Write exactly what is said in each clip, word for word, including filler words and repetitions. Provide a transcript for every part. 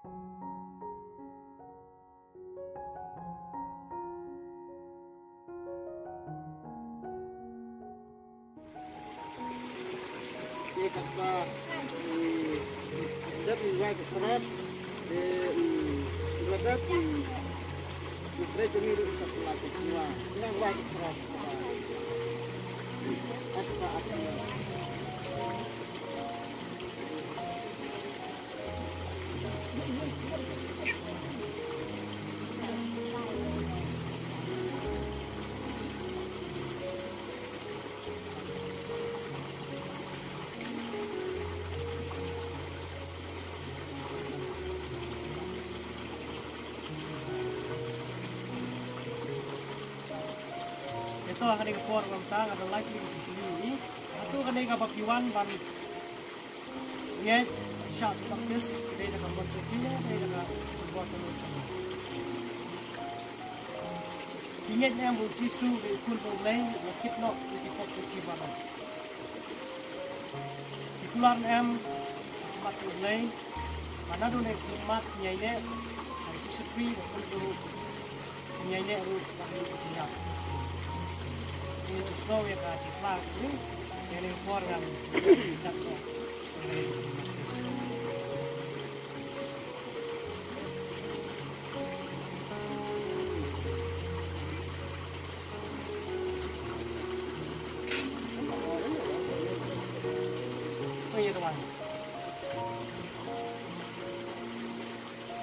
Te katba i dep i wai ka cross, te i la dep i trei kani ruh sa pynlait ka jingwa. Nang wai ka cross. Pas ka at. Ito ha kane ka por mynta nga don lai tylli ki kylli. Hato kane kaba phi wan ban ngeit shah baptis ka dei da ka mon jong phi ne ka dei da ka bor ka lut jong phi? Phi ngeit ne em ba u Jisu u dei u khun jong U Blei, u la kit noh ïa ki pop jong phi baroh? Phi kular ne em ha khmat U Blei ba naduh ne khmat ngi ïaineh ha ka jingshakri, ba khun ruh ngi ïaineh ruh ba ha ka jingïap? Ngi sngewbha ïa ka jingpla ka ri ïa ka por ngan dak ko.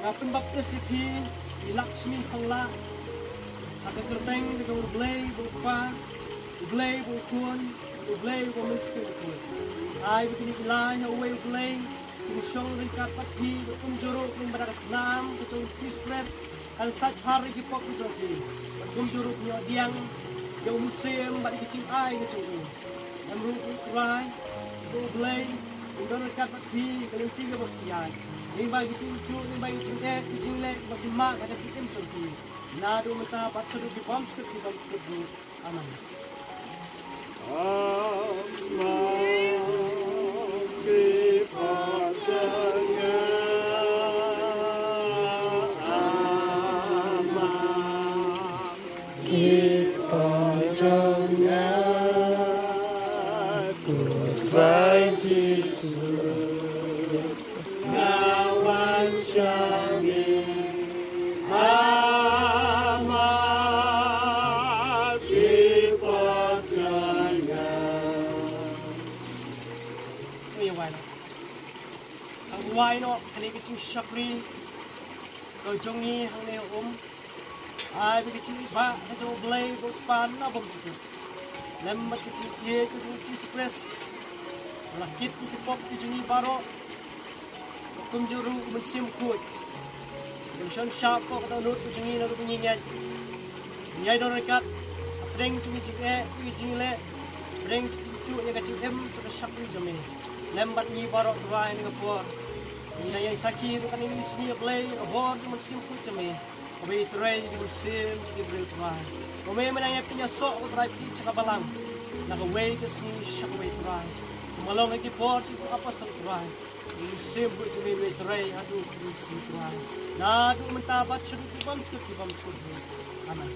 Nga pynbaptis ïa phi, i Lakshmi Kongla, ha ka kyrteng ka jong U Blei ba u Kpa, U Blei ba u Khun, U Blei ba u Mynsiem Bakhuid. Ai ba kine ki lai ha uwei U Blei kin shong ryngkat bad phi, bad kumjuh ruh lyngba ka snam ka jong U Jisu Khrist kan sait phar ïa ki pop ki jong phi, bad kumjuh ruh phin ïoh pdiang ïa u Mynsiem bad ïa ki jingai ki jong u. Em ruh, U Trai, U Blei un don ryngkat bad phi ha ka lynti kaba phi ïaid, lyngba ki jingjuh, lyngba ki jingeh, ki jingleh kiba phi mad ha ka jingim jong phi, naduh mynta bad shaduh ki bymjukut ki bymjukut ruh. Amen. Ïa wai noh. Hang wai noh kane ka jingshakri ka jong ngi hangne ha um. Ai ba ka jingïeit ka jong U Blei ba u Kpa na bymjukut, lem bad ka jingïeit ka jong U Jisu Khrist, ba la kit ïa ki pop ki jong ngi baroh, kumjuh ruh U Mynsiem Bakhuid un shon shah hapoh ka dohnud ka jong ngi naduh ba ngi ngeit. Ngi ïai don ryngkat hapdeng jong ki jingeh, ki jingleh, hapdeng jong ki jingjuh ïa ka jingim jong ka shakri jong me. Lem bad ngi baroh Trai ha kane ka por. Ngi dang ïai sakhi ruh kane ka sngi, A Blei, ïa ka bor jong U Mynsiem Bakhuid jong me, kaba ïatrei ïa ki mynsiem jong ki briew, Trai. Kumne me nang ïa pynïasoh, ko Trai, phi sha ka balang na kawei ka sngi sha kawei, Trai. Kumba long ha ki por jong ki apostol, Trai. Mynsiem Bakhuid jong me un ïatrei haduh ki mynsiem, Trai, naduh mynta bad shaduh ki bymjukut ki bymjukut. Amen.